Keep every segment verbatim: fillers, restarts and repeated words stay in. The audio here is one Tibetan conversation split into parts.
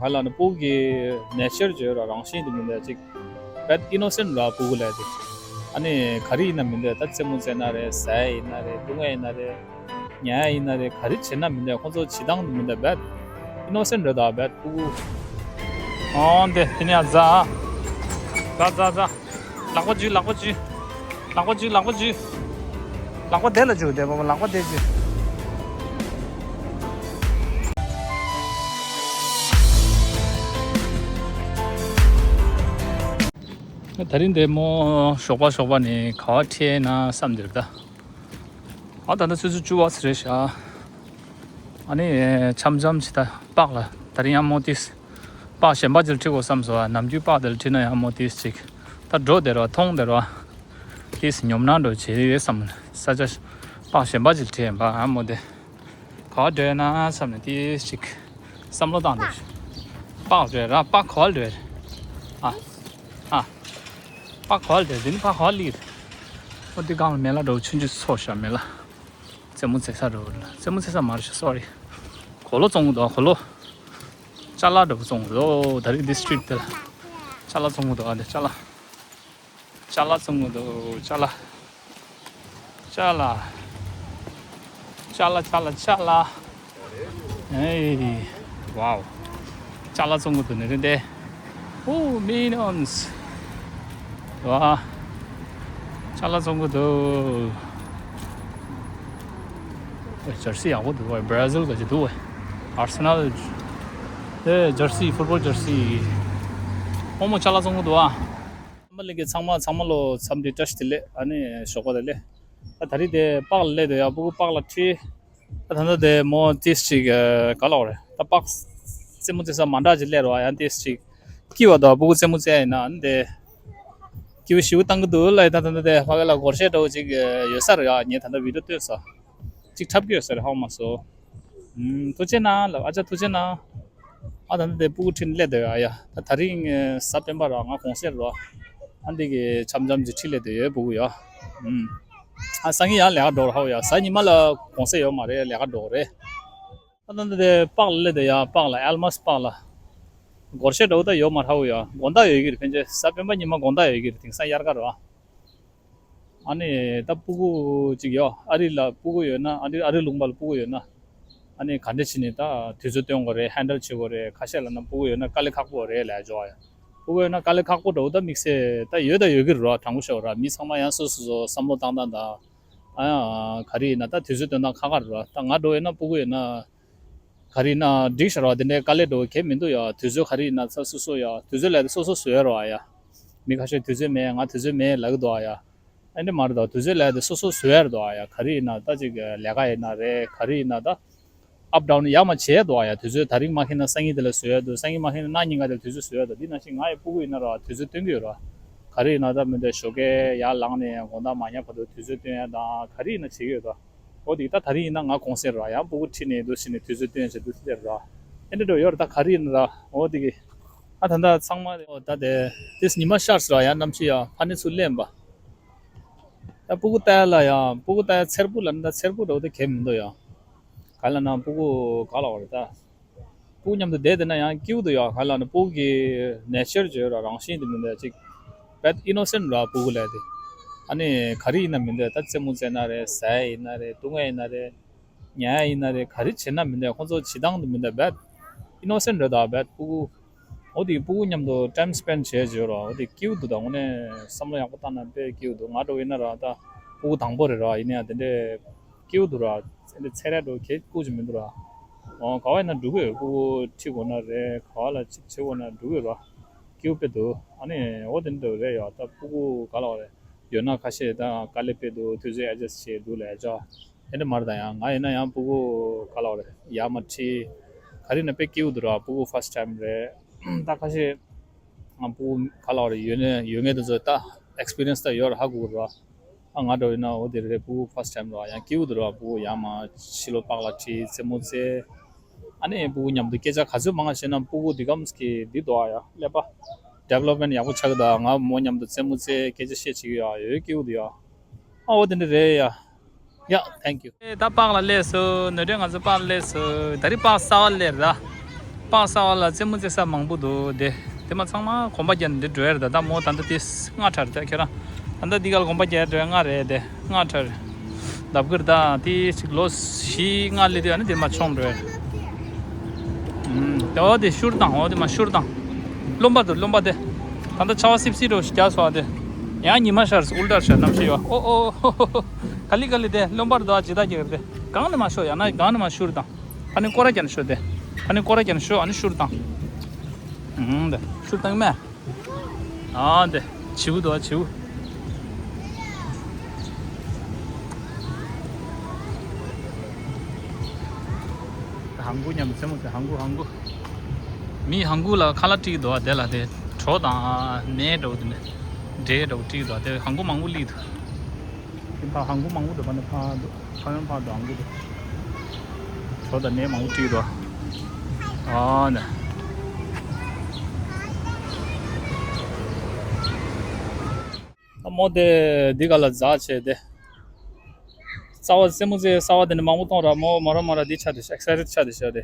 ག་ལ་ནི་ཕྲུ་གུ་གི་ནེ་ཅར་བརྗོད་ར་རང་བཞིན་དུ་མི་འདུག་ཅིག་བད་ཨི་ནོ་སེན་ར་ཕྲུ་གུ་ལ་དེ། ཨ་ནི་ག་རེ་ཡིན་ན་མི་འདུག་ད་རྩེད་མོ་རྩེ་ན་རེད། ཟ་ཡིན་ན་རེད། བཏུང་ཡིན་ན་རེད། ཉལ་ཡིན་ན་རེད། ག་རེ་བྱེད་ན་མི་འདུག་ཁོང་ཚོ་བྱེད་སྟངས་དུ་མི་འདུག་བད་ཨི་ནོ་སེན་རེད་ད་བད་ཕྲུ་གུ། ཨོ་འདི་དེ་ནས་ཟ། ཟ་ཟ་ཟ། ལག་པ་འཇུ། ལག་པ་འཇུ། ལག་པ་འཇུ། ལག་པ་འཇུ། ལག་པ་དེ་ལ་འཇུ། དེ་བ་ལག་པ་དེ་འཇུ། ད་རིང་འདི་མོ་ཞོགས་པ་ཞོགས་པ་ནས་ག་བ་ཁྲིད་ན་བསམ་འདིར་ད། ཨ་ད་ལྟ་ཆུ་ཚོད་བཅུ་བ་ཙམ་རེད་ཤག་ཨ་ནི་འཆམ་འཆམ་ཅིག་ད་པགས་ལ་ད་རིང་ཡང་མོ་ཏིས། པགས་གཞན་པ་ཅིག་ལ་ཁྲིད་དགོས་བསམ་སོང་། ནམ་རྒྱུན་པགས་དེ་ལ་ཁྲིད་ན་ཡང་མོ་ཏིས་ཅིག་ད་འགྲོ་བདེ་རོ་མཐོང་བདེ་རོ། ཏིས་ཉོབ་སྣང་འགྲོ་བྱེད་ཡོད་བསམ། ས་ཆ་པགས་གཞན་པ་ཅིག་ལ་ཁྲིད་ཡིན་པ་ཨ་མོ་དེ། ག་བ་འགྲོ་ཡོད་ན་བསམ་ནས་ཏིས་ཅིག་བསམ་བློ་བཏང་བསྡད། པགས་འགྲོ་ཡོད་ར། པགས་ག་བ་འགྲོ་ཡོད་རེད། ཨ། ཨ། པགས་ག་བ་འགྲོ་ཡོད། འདི་ནི་པགས་ག་བ་སླེབས་རེད། ཨོ་འདི་སྒང་ལ་མེ་ལ་འགྲོ་ཆུང་ཆུང་ཚོ་ཤ་མེ་ལ། རྩེད་མོ་རྩེ་ས་རེད། རྩེད་མོ་རྩེ་ས་མ་རེད་ཤག་སོ་རི། གོ་ལོ་བཙོང་གི་འདུག་གོ་ལོ། ཅ་ལག་འདྲ་པོ་བཙོང་གི་འདུག་ད་རིང་འདི་སི་ཊི་རིཊ་དེ་ལ། ཅ་ལག་བཙོང་གི་འདུག་ཨ་འདི་ཅ་ལག་ཅ་ལག་བཙོང་གི་འདུག་ཅ་ལག་ཅ་ལག་ཅ་ལག་ཅ་ལག་ཅ་ལག་ཨེ། ཝའོ། ཅ་ལག་བཙོང་གི་འདུག་ནི་རེད་དེ། ཨོ། མི་ནི་ཡོན་སི། ཝ། ཅ་ལག་བཙོང་གི་འདུག་ཨེ། ཇར་སི་ཡག་པོ་འདུག་བ། བྷ་ར་ཟིལ་ག་ཅིག་འདུག་བ། ཨར་སེ་ནལ། ཨེ། ཇར་སི། ཕུཊ་བོལ་ཇར་སི། ཨོ་མོ། ཅ་ལག་བཙོང་གི་འདུག་ཨ། ཚང་མ་ལ་གི་ཚང་མ་ཚང་མ་ལོ་འཚམས་འདྲི་བཀྲ་ཤིས་བདེ་ལེགས། ཨ་ནི་ཞོགས་པ་བདེ་ལེགས། ད་ད་རིང་དེ་པགས་ལ་སླེབས་འདུག་ཡ། ཕྲུ་གུ་པགས་ལ་ཁྲིད། ད་ད་ལྟ་དེ་མོ་ཏིས་ཅིག་ག་ལོག་རེད། ད་པགས་རྩེད་མོ་རྩེ་ས་མ་འདྲ་ཅིག་སླེབས་རེད་བ། ཡང་ཏིས་ཅིག་སྐྱིད་པ་འདུག་ཕྲུ་གུ་རྩེད་མོ་རྩེ་ཡིན་ན་ཨ་ནི་དེ། སྐྱིད་པོ་ཞེ་པོ་བཏང་གི་འདུག་ལ། ད་ད་ལྟ་དེ་ཕ་གི་ལ་སྒོར་གཞས་འདྲ་པོ་ཅིག་ཡོད་ས་རེད་ཡ། ངས་ད་ལྟ་བི་ཌི་ཡོ་བཏོན་སོང་། ཅིག་འཁྲབ་ཀྱི་ཡོད་ས་རེད། ཧ་གོ་མ་སོང་། ཨུམ། ཐུགས་རྗེ་གནང་ལབ། ཨ་ཅག་ཐུགས་རྗེ་གནང་། ཨ་ད་ནི་དེ་ཕྲུ་གུ་ཁྲིད་ནས་སླེབས་འདུག་ཡ། ཡ་ད་ད་རིང་གཟའ་སྤེན་པ་ར། ང་གུང་སེང་ར། ཨ་འདི་གི་འཆམ་འཆམ་ཅིག་ཁྲིད་སླེབས་འདུག་ཡོད་ཕྲུ་གུ་ཡ། ཨུམ། ཨ་སང་ཉིན་ཡང་ལས་ཀ་འགྲོ་ར་ཧ་གོ་ཡ། གཟའ་ཉི་མ་ལ་གུང་སེང་ཡོད་མ་རེད། ལས་ཀ་འགྲོ་གི་རེད། ཨ་ད་ནི་དེ་པགས་ལ་སླེབས་འདུག་ཡ། པགས་ལ་ཨལ་མཱས་པགས་ལ། སྒོར་གཞས་འདྲ་པོ་ད་ཡོད་མ་རེད་ཧ་གོ་ཡ། དགོང་དག་ཡོད་ཀྱི་རེད། ཕན་ཆད་གཟའ་སྤེན་པ་ཉི་མ་དགོང་དག་ཡོད་ཀྱི་རེད། དེང་སང་དབྱར་ཁ་ར། ཨ་ནི་ད་ཕྲུ་གུ་ཅིག་ཡོད། ཨ་རི་ལ་ཕྲུ་གུ་ཡོད་ན། ཨ་རི་ཨ་རི་ལུང་པ་ལ་ཕྲུ་གུ་ཡོད་ན། ཨ་ནི་ག་འདྲ་བྱས་ནས་ད་དུས་ཚོད་སྟོན་དགོས་རེད། ཧན་ཌལ་བྱེད་དགོས་རེད། ཁ་ཤས་ལབ་ན་ཕྲུ་གུ་ཡོད་ན་དཀའ་ལས་ཁག་པོ་རེད་ལབ་ཡ་ཅིག་ཡོད། ཕྲུ་གུ་ཡོད་ན་དཀའ་ལས་ཁག་པོ་འདྲ་པོ་ད་དམིགས་བསལ་ད་ཡོད་ད་ཡོད་ཀྱི་རེད་ར། དྲང་པོ་བཤད་པ་ར། མི་ཚང་མ་ཡང་སོ་སོ་སོ་བསམ་བློ་བཏང་སྟངས་དང་། ཨ་ཡ་ག་རེ་ཡིན་ན་ད་དུས་ཚོད་སྟོན་སྟངས་ཁག་ཁག་རེད་ར། ད་ང་འདྲ་པོ་ཡོད་ན་ཕྲུ་གུ་ཡོད་ན། ག་རེ་ཡིན་ན་འགྲིག་ཤག་ར། དེ་འདྲའི་དཀའ་ལས་འདྲ་པོ་གང་ཡང་མི་འདུག་ཡ། དུས་ཚོད་ག་རེ་ཡིན་ན་ཚ་སོ་སོ་ཡ། དུས་ཚོད་ལས་དེ་སོ་སོ་བཟོ་ཡ་རེད་བ་ཡ། མི་ཁ་ཤས་དུས་ཚོད་མེད། ང་དུས་ཚོད་མེད་ལབ་ཀྱི་འདུག་ཨ་ཡ། ཨེ་འདྲ་མ་རེད་དོ། དུས་ཚོད་ལས་དེ་སོ་སོ་བཟོ་ཡ་རེད་དོ་ཨ་ཡ། ག་རེ་ཡིན་ན་ད་ཅིག་ལས་ཀ་ཡིན་ན་རེད། ག་རེ་ཡིན་ན་ད་ཨབ་ཌའུན་ཡར་མར་བྱེད་ཡ་འདུག་ཨ་ཡ། དུས་ཚོད་ད་རིང་མ་ཁེལ་ན་སང་ཉིན་དེ་ལ་བཟོ་ཡ་འདུག་སང་ཉིན་མ་ཁེལ་ན་གནངས་ཉིན་ག་དེ་དུས་ཚོད་བཟོ་ཡ་འདུག་འདི་ནང་བཞིན་ང་ཡི་ཕྲུ་གུ་ཡིན་ན་ར་དུས་ཚོད་སྟོན་གྱི་ཡོད་ར། ག་རེ་ཡིན་ན་ད་མི་འདྲ་ཞོགས་ཀས་ཡར་ལངས་ནས་དགོང་དག་མ་ཉལ་བར་དུ་དུས་ཚོད་སྟོན་ཡ་དང་ག་རེ་ཡིན་ན་བྱེད་ཀྱི་ཡོད་ར། འོ་དེ་ད་ད་རིང་ཡིན་ན་ང་གུང་སེང་ར། ཡང་ཕྲུ་གུ་ཁྲིད་ནས་འདུག་ཟེར་ནས་དུས་ཚོད་སྟོན་ཡ་བྱེད་འདུག་ཟེར་ར། ཨེ་འདྲ་འདྲ་ཡོད་ར། ད་ག་རེ་ཡིན་ར། འོ་དེ་གི་ཨ་ད་ད་ཚང་མ་ད་དེ་དེས་ཉི་མ་ཤར་སོང་ར། ཡང་གནམ་གཤིས་ཡ་ཕ་ནི་ཚུར་ལེན་པ། ད་ཕྲུ་གུ་ལྟ་ཡ་ལ་ཡ་ཕྲུ་གུ་ལྟ་ཡ་འཚེར་པོ་ལ་ནི་ད་འཚེར་པོ་འདྲ་པོ་དེ་གས་མི་འདུག་ཡ། ག་ལ་ན་ཕྲུ་གུ་ག་ལ་བ་རེད་ད། ཕྲུ་གུ་མཉམ་དུ་བསྡད་བསྡད་ན་ཡང་སྐྱིད་པོ་འདུག་ཡ། ག་ལ་ན་ཕྲུ་གུ་གི་ནེ་ཅར་བརྗོད་ར་རང་བཞིན་དེ་མི་འདུག་ཅིག་བད་ཨི་ནོ་སེན་ར་ཕྲུ་གུ་ལ་དེ། ཨ་ནི་ག་རེ་ཡིན་ན་མི་འདུག་ད་རྩེད་མོ་རྩེ་ན་རེད། ཟ་ཡ་ཡིན་ན་རེད། བཏུང་ཡ་ཡིན་ན་རེད། ཉལ་ཡ་ཡིན་ན་རེད། ག་རེ་བྱེད་ན་མི་འདུག་ཁོང་ཚོ་བྱེད་སྟངས་དེ་མི་འདུག་བད་ཨི་ནོ་སེན་རེད་ད་བད་ཕྲུ་གུ། འོ་དེ་ཕྲུ་གུ་མཉམ་དུ་ཊའིམ་སི་པེན་ཌི་བྱས་བྱས་ར། འོ་དེ་སྐྱིད་པོ་འདུག་ད་དངོས་གནས་བསམ་བློ་ཡག་པོ་བཏང་ན་དཔེ་སྐྱིད་པོ་འདུག་ང་འདྲ་པོ་ཡིན་ན་ར་ད་ཕྲུ་གུ་དང་པོ་རེད་ར། ཡིན་ན་ཡང་དེ་འདྲའི་སྐྱིད་པོ་འདུག་ར། དེ་འདྲའི་འཚེར་ཡ་འདྲ་པོ་གས་ཁུག་ཅིག་མི་འདུག་ར། འོ་ག་བ་ཡིན་ན་འགྲོ་གི་ཡོད། ཕྲུ་གུ་ཁྲིད་དགོས་ན་རེད། ག་བ་ལ་ཅིག་བྱེད་དགོས་ན་འགྲོ་གི་ཡོད་ར། སྐྱིད་པོ་དཔེ་འདུག་ཨ་ནི་འོ་དེ་འདྲ་རེད་ཡ། ད་ཕྲུ་གུ་ག་ལ་བ་རེད། ཡོད་ན་ཁ་ཤས་ད་དཀའ་ལས་དཔེ་འདུག་དུས་ཚོད་ཨེ་ཌི་ཇསི་ཊི་བྱས་འདུག་ལབ་ཡ་ཅོ། དེ་འདྲ་མ་རེད་ད། ཡང་ང་ཡིན་ན་ཡང་ཕྲུ་གུ་ག་ལ་བ་རེད། ཡར་མར་ཁྲིད། ག་རེ་ཡིན་ན་དཔེ་སྐྱིད་པོ་འདུག་ར། ཕྲུ་གུ་ཕར་སི་ཊི་ཊའིམ་རེད། ད་ཁ་ཤས་ང་ཕྲུ་གུ་ག་ལ་བ་རེད། ཡོད་ནས་ཡོད་མཁན་དེ་ཚོ་ད་ཨེག་སི་པི་རི་ཡན་སི་ད་ཡོད་ར། ཧ་གོ་གི་ར། ཨ་ང་འདྲ་པོ་ཡིན་ན་འོ་དེ་རེད། ཕྲུ་གུ་ཕར་སི་ཊི་ཊའིམ་ར། ཡང་སྐྱིད་པོ་འདུག་ར། ཕྲུ་གུ་ཡར་མར་ཕྱི་ལོགས་པགས་ལ་ཁྲིད། རྩེད་མོ་རྩེ། ཨ་ནི་ཕྲུ་གུ་མཉམ་དུ་སྐད་ཆ་ག་ཚོད་མང་བཤད་ན་ཕྲུ་གུ་འདི་གམ་གི་འདི་འདུག་ཨ་ཡ། ཀླད་པ་ཌི་ཝེ་ལོབ་མེན་ཊི་ཡག་པོ་ཆགས་ཀྱི་འདུག་ང་མོ་མཉམ་དུ་རྩེད་མོ་རྩེ། སྐད་ཆ་བཤད་བྱེད་ཀྱི་ཡ། ཡོད་སྐྱིད་པོ་འདུག་ཡ། ཨ་འོ་དེ་འདྲ་རེད་ཡ། ཡ། ཐེང་ཀིའུ། ད་པགས་ལ་སླེབས་སོང་། ནོར་འཁྲུལ་ང་ཚོ་པགས་ལ་སླེབས་སོང་། ད་རིང་པགས་གསར་པ་སླེབས་ར། པག་གསར་པ་ལ་རྩེད་མོ་རྩེ་ས་མང་པོ་འདུག་དེ་དེ་མ་ཚང་མ་གོམ་པ་རྒྱག་ནས་འདི་འགྲོ་ཡ་རེད། ད་ད་མོ་ད་ལྟ་དེ་སྔ་དྲགས་རེད། ད་ཁྱེད་རང་ད་ལྟ་འདི་ག་ལ་གོམ་པ་རྒྱག་ཡ་འགྲོ་ཡ་སྔ་རེད། དེ་སྔ་དྲགས་རེད། ལྡབ་འགྱུར་དང་དེ་ཅིག་ལོ་བཞི་ལྔ་སླེབས་དུས་ཨ་ནི་དེ་མ་མཆོང་འགྲོ་ཡ་རེད། ཨུམ། དེ་འོ་དེ་ཤུར་དང་། འོ་དེ་མ་ཤུར་དང་། རློན་པ་འདུག་རློན་པ་དེ། ད་ལྟ་ཆར་པ་སིབ་སིབ་རོ་ཞིག་རྒྱག་སོང་ཨ་དེ། ཡང་ཉི་མ་ཤར་སོང་། ཨུལ་ཏར་ཤར་གནམ་གཤིས་ཡོད། ཨོ་ཨོ་ཨོ་ཨོ། ག་ལེ་ག་ལེ་དེ་རློན་པ་འདུག་ཨ་ཇི་ལྟར་རྒྱག་གི་རེད་དེ། སྒང་ནས་མ་ཤོར། ཡང་ན་སྒང་ནས་མ་ཤུར་དང་། ཨ་ནི་སྐོར་ར་རྒྱག་ནས་ཤོར་དེ། ཨ་ནི་སྐོར་ར་རྒྱག་ནས་ཤོར། ཨ་ནི་ཤུར་དང་། ཨུམ། དེ་ཤུར་དང་མེ། ཨ་འདི། བྱིའུ་འདུག་བྱིའུ། ཧང་གུ་མཉམ་རྩེད་མོ་རྩེ། ཧང་གུ་ཧང་གུ། མི་ཧང་གུ་ལ་ཁ་ལག་སྤྲད་ཀྱི་འདུག་དེ་ལ་དེ་གྲོ་དང་ནས་འདྲ་བོ་དེ་འདྲ། འབྲས་འདྲ་བོ་སྤྲད་ཀྱི་འདུག་དེ་ཧང་གུ་མང་པོ་སླེབས་འདུག་དེ་ཕར་ཧང་གུ་མང་པོ་འདུག་ཕར་ནས་ཕར་འདུག་ཕ་ཡང་ཕ་དང་གུ་དང་། གྲོ་དང་ནས་མང་པོ་བྲིས་འདུག་ཨ་ནི། ཨ་མོ་དེ་འདི་ག་ལ་འཛག་བྱས་ཏེ། རྩ་བ་རྩེད་མོ་རྩེ་གསར་པ་དེ་ནི་མང་པོ་མཐོང་ར་མོ་མོ་ར་མོ་ར་འདི་ཆགས་ཏེ་ཤག་ཨེག་སའི་ཊེཌ་ཆགས་ཏེ་ཤག་དེ།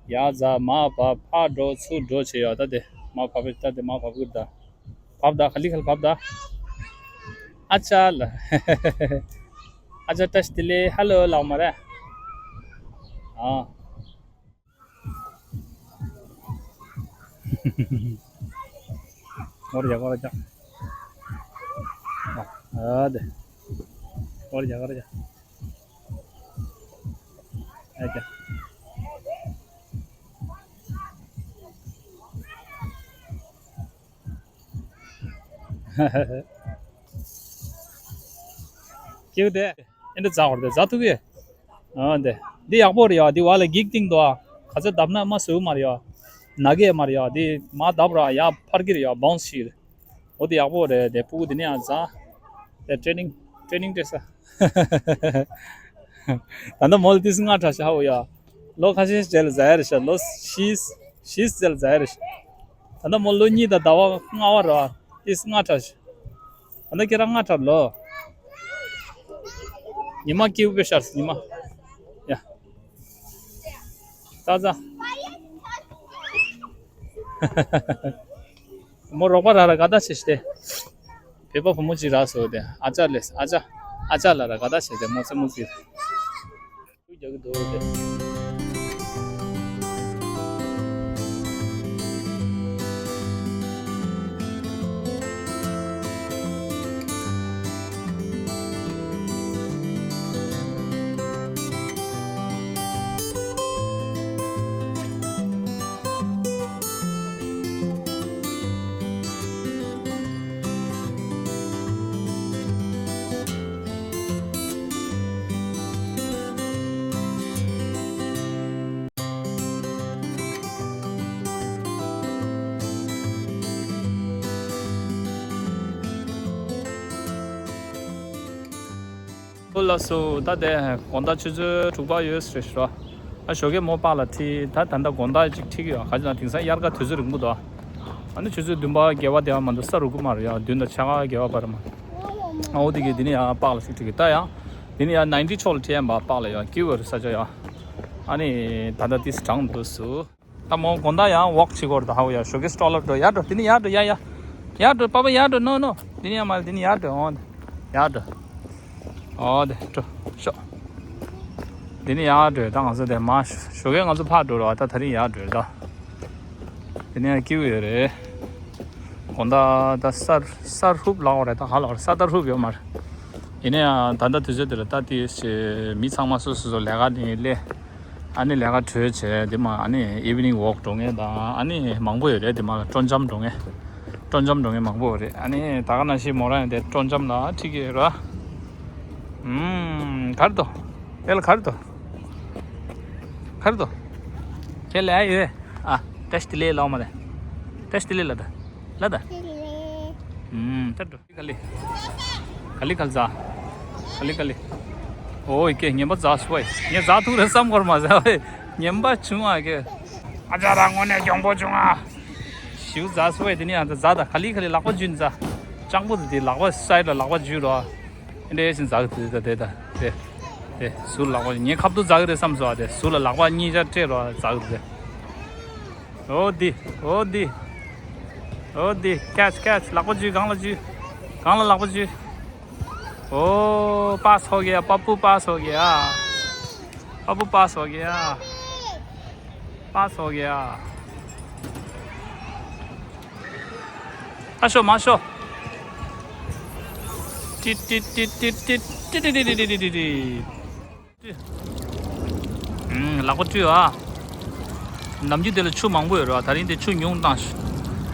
ཡར་འཛག་མར་བབས་ཕར་འགྲོ་ཚུར་འགྲོ་བྱས་ཡོད། ད་དེ་མར་བབས་པས་ད་དེ་མར་བབས་ཀྱི་ད། བབས་ད་ག་ལེ་ག་ལེ་བབས་ད། ཨ་ཅག་ལ། ཨ་ཅག་བཀྲ་ཤིས་བདེ་ལེགས། ཧ་ལོ་ལབ་མ་རེད། ཨ། སྐོར་རྒྱག་སྐོར་རྒྱག་ཨ་དེ། སྐོར་རྒྱག་སྐོར་རྒྱག་ཨ་ཅག་ཀེའུ་དེ། ཨེ་འདྲ་འཛག་བར་དེ་འཛག་ཐུབ་ཀྱི། ཨ་འདི། འདི་ཡག་པོ་རེད་ཡ། འདི་བ་ལ་འགྱིག་བཏིང་འདུག་ཨ། ག་ཚོད་བརྡབ་ན་མ་བཟོས་མ་རེད་ཡ། ན་གི་མ་རེད་ཡ། འདི་མ་བརྡབ་ར་ཡ་འཕར་གི་རེད་ཡ། བའུན་སི་ཞིག་རེད། འོ་འདི་ཡག་པོ་རེད། དེ་ཕྲུ་གུ་འདི་ནས་ཡང་འཛག་དེ་ཊེ་ནིང་། ཊེ་ནིང་སྤྲད་ས། ད་ལྟ་མོ་ལ་ཏིས་སྔ་དྲགས་ཤག་ཧ་འོ་ཡ། ལོ་ཁ་ཤས་རྗེས་ལ་འཛག་ཡ་རེད་ཤག་ལོ་བཞི། བཞི་རྗེས་ལ་འཛག་ཡ་རེད་ཤག་ད་ལྟ་མོ་ལོ་གཉིས་དང་ཟླ་བ་ལྔ་པ་རེད་བ། ཏིས་སྔ་དྲགས་ཤག་ད་ལྟ་ཁྱེད་རང་སྔ་དྲགས་ལོ། ཉི་མ་སྐྱིད་པོ་དཔེ་ཤར་སོང་ཉི་མ། ཡ། ཙག་ཙག་མོ་རོགས་པ་རག་ར་དགའ་ད་བྱས་ཤི་སྟེ། བོད་པ་བུ་མོ་གཅིག་རག་སོང་སྟེ། ཨ་ཅག་ལས་ཨ་ཅག་ཨ་ཅག་ལ་ར་དགའ་ད་བྱས་ཏེ་མོ་རྩེད་མོ་རྩེ། རྒྱག་གི་འདུག་སྟེ། ཨོ་ལགས་སོ། ད་དེ་དགོང་དག་ཆུ་ཚོད་དྲུག་པ་ཡོལ་ཟེར་ཞུ་རོགས། ཨ་ཞོགས་ཀས་མོ་པཱག་ལ་ཁྲིད། ད་ད་ལྟ་དགོང་དག་ཅིག་ཁྲིད་ཀྱི་ཡོད། ག་ཅི་ན་དེང་སང་དབྱར་ཁ་དུས་ཚོད་རིང་པོ་འདུག་ཨ་ནི་ཆུ་ཚོད་བདུན་པ་བརྒྱད་པ་དེ་བ་མ་གཏོགས་ས་རུབ་ཀྱི་མ་རེད་ཡ། བདུན་དང་ཕྱེད་ཀ་བརྒྱད་པ་བར་མ། ཨ་འོ་དེ་གས་དེ་ནས་ཡང་པཱག་ལ་ཅིག་ཁྲིད་ཀྱི། ད་ཡང་དེ་ནས་ཡང་ནའིན་ཊི་ཕྱོགས་ལ་ཁྲིད་ཡ་ཡིན་པ། པཱག་ལ་ཡ་སྐྱིད་པོ་རེད་ས་ཆ་ཡ། ཨ་ནི་ད་ལྟ་ཏིས་གྲང་འདུག་སུ། ད་མོ་དགོང་དག་ཡང་ཝོག་བྱེད་དགོས་རེད། ད་ཧ་འོ་ཡ། ཞོགས་ཀས་སི་ཊོལ་ལ་འགྲོ། ཡར་འགྲོ། དེ་ནས་ཡར་འགྲོ། ཡ་ཡ། ཡར་འགྲོ་པཱ་པཱ་ཡར་འགྲོ། ནོ་ནོ། དེ་ནས་ཡར་མ་རེད། དེ་ནས་ཡར་འགྲོ། འོ་དེ། ཡར་འགྲོ། འོ་དེ་འགྲོ་ཤོག་དེ་ནས་ཡར་འགྲོ། ད་ང་ཚོ་དེ་མ་ཞོགས་ཀས་ང་ཚོ་ཕར་འགྲོ་རོགས། ད་དེ་རིང་ཡར་འགྲོ་ད། དེ་ནས་ཡང་སྐྱིད་པོ་ཡོད་རེད། དགོང་དག་ད་ས་ས་རུབ་ལབ་པ་རེད། ད་ག་ལབ་རེད། ས་ད་རུབ་ཡོད་མ་རེད། ཡིན་ན་ཡང་ད་ལྟ་དུས་ཚོད་དེ་ལ་ད་དེ་མི་ཚང་མ་སོ་སོ་སོ་ལས་ཀ་ནས་སླེབས། ཨ་ནི་ལས་ཀ་གྲོལ་བྱས་དེ་མ་ཨ་ནི་ཨི་ཝི་ནིང་ཝོག་འགྲོ་མཁན་དང་། ཨ་ནི་མང་པོ་ཡོད་རེད། དེ་མ་ལ་སྤྲོ་འཆམ་འགྲོ་མཁན། སྤྲོ་འཆམ་འགྲོ་མཁན་མང་པོ་ཡོད་རེད། ཨ་ནི་ད་ག་ནང་བཞིན་མོ་རང་ཡང་དེ་སྤྲོ་འཆམ་ལ་ཁྲིད་ཀྱི་ཡོད་ར། ཨུམ། ག་རེ་འདུག་དེ་ལ་ག་རེ་འདུག་ག་རེ་འདུག་ཁྱེད་ལ་ཡོད། ཨ། བཀྲ་ཤིས་བདེ་ལེགས་ལབ་མ་རེད། བཀྲ་ཤིས་བདེ་ལེགས་ལབ་ད། ལབ་ད། ཨུམ། ད་འགྲོ། ག་ལེ། ག་ལེ་ག་ལེ་ཟ། ག་ལེ་ག་ལེ། ཨོ་ཡ་ཀེ་ངན་པ་ཟ་སོང་བས། ངས་ཟ་ཐུབ་རེད་བསམ་ཁོར་མ་ཟ་བས། ངན་པ་བྱུང་ཨ་ཀེ། ཨ་ཅག་རང་དངོས་གནས་གྱོང་པོ་བྱུང་ཨ། ཞིའུ་ཟ་སོང་བས། དེ་ནས་ཡང་ད་ཟ་ད། ག་ལེ་ག་ལེ་ལག་པ་འཇུས་ནས་ཟ། སྤྱང་པོ་དེ་དེ་ལག་པ་སའིཌ་ལ་ལག་པ་འཇུས་རོགས། འདྲེ་བཞིན་ཟ་གི་དེ་ད་དེ་ད་དེ། དེ་ཟུར་ལག་པ་ངས་ཁ་ཐུག་ཟ་གི་རེད་བསམ་སོང་ཨ། དེ་ཟུར་ལ་ལག་པ་གཉིས་ཆ་སྤྲད་རོགས་ཟ་གི་རེད། འོ་འདི། འོ་འདི། འོ་འདི། catch catch། ལག་པ་འཇུས། སྒང་ལ་འཇུས། སྒང་ལ་ལག་པ་འཇུས། ཨོ། पास हो गया, पप्पू पास हो गया। पप्पू पास हो गया। पास हो गया। माशो, माशो। टिट टिट टिट टिट टिट। ཨུམ། ལག་པ་བཀྲུས་ཨ། ནམ་རྒྱུན་དེ་ལ་ཆུ་མང་པོ་ཡོད་ར། དེ་རིང་དེ་ཆུ་ཉུང་བཏང་ཤག་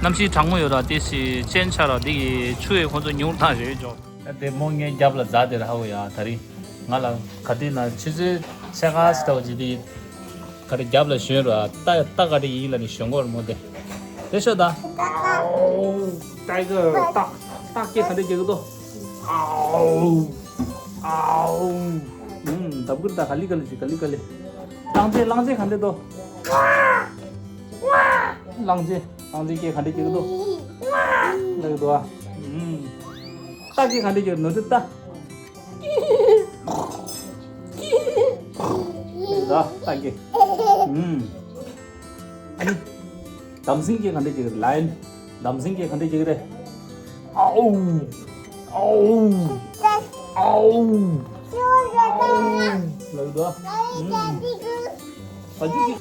གནམ་གཤིས་གྲང་མོ་ཡོད་ར། དེ་སི་ཅན་ཆ་ར། དེ་གི་ཆུ་ཡི་ཁོང་ཚོ་ཉུང་བཏང་ཞེས་ཅོག་དེ་མོ་ངའི་རྒྱབ་ལ་འཛག་དེ་ར་ཧ་གོ་ཡ། དེ་རིང་ང་ལ་ག་དེ་ན་ཆུ་ཚོད་ཕྱེད་ཀ་ཙམ་འདྲ་བོ་ཅིག་དེ་ག་རེ་རྒྱབ་ལ་ཞོན་ར། རྟ་རྟ་ག་རེ་ཡིན་ལ་ནི་ཞོན་གོ་ར་མོ་དེ། དེ་ཤོད་ད། ཨའོ། ཏའི་གི་རྟ་རྟ་སྐད་ག་འདྲ་རྒྱག་གི་འདུག་ཨའོ། ཨའོ། ཨུམ། ལྡབ་གུར་ད་ག་ལི་ག་ལི་ཅིག་ག་ལི་ག་ལི། གླང་རྫས་གླང་རྫས་ག་འདྲ་འདུག་གླང་རྫས་གླང་རྫས་སྐད་ག་འདྲ་རྒྱག་གི་འདུག་ལབ་གི་འདུག་ཨ། ཨུམ། རྟ་སྐད་ག་འདྲ་རྒྱག་ནོར་འདུག་རྟ། ད་ལྟ་གི་ཨུམ། ཨ་ནི། འདམ་སེང་གེ་ག་འདྲ་ཅིག་རེད། ལའེན། འདམ་སེང་གེ་ག་འདྲ་ཅིག་རེད། ཨའོ། ཨའོ། ཨའོ། ཨའོ། ལབ་འདུག་ཨ། ཨུམ། ཨ་ཅིག་གི